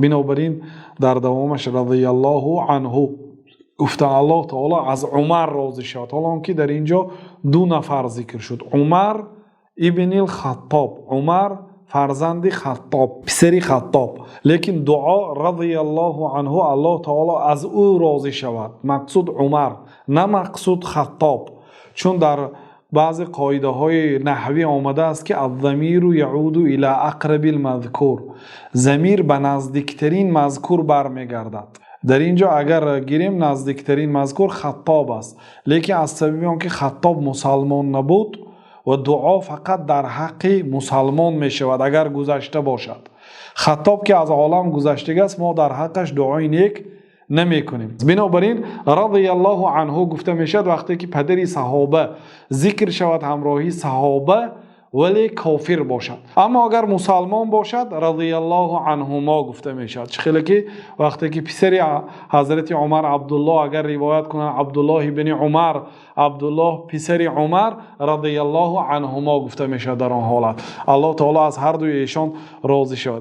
Бинобар ин дар идомааш разияллоҳу анҳу гуфтанд: Аллоҳи таъоло аз Умар розӣ шавад. Ҳол он ки дар инҷо ду нафар зикр шуд: Умар ибни Хаттоб, Умар фарзанди Хаттоб, писари Хаттоб. Лекин дуо разияллоҳу анҳу, Аллоҳи таъоло аз ӯ розӣ шавад. Мақсуд Умар, на мақсуд Хаттоб. Чун дар баъзе қоидаҳои наҳвӣ омадааст, ки аз-замиру яъуду илаа ақрабил-мазкур. Замир ба наздиктарин мазкур бармегардад. Дар инҷо агар бигирем, наздиктарин мазкур Хаттоб аст. Лекин аз сабаби он ки Хаттоб мусулмон набуд ва дуо фақат дар ҳаққи мусулмон мешавад агар гузашта бошад. Хаттоб ки аз олам гузаштааст, мо дар ҳаққаш дуои нек намекунем. Бинобар ин разияллоҳу анҳу гуфта мешавад вақте ки падари саҳоба зикр шавад ҳамроҳии саҳоба, вале кофир бошад. Аммо агар мусулмон бошад, разияллоҳу анҳумо гуфта мешавад. Чӣ хеле ки вақте ки писари ҳазрати Умар, Абдуллоҳ, агар ривоят кунанд, Абдуллоҳ ибни Умар, Абдуллоҳ писари Умар, разияллоҳу анҳумо гуфта мешавад дар он ҳолат. Аллоҳи таъоло аз ҳар дуи эшон розӣ шавад.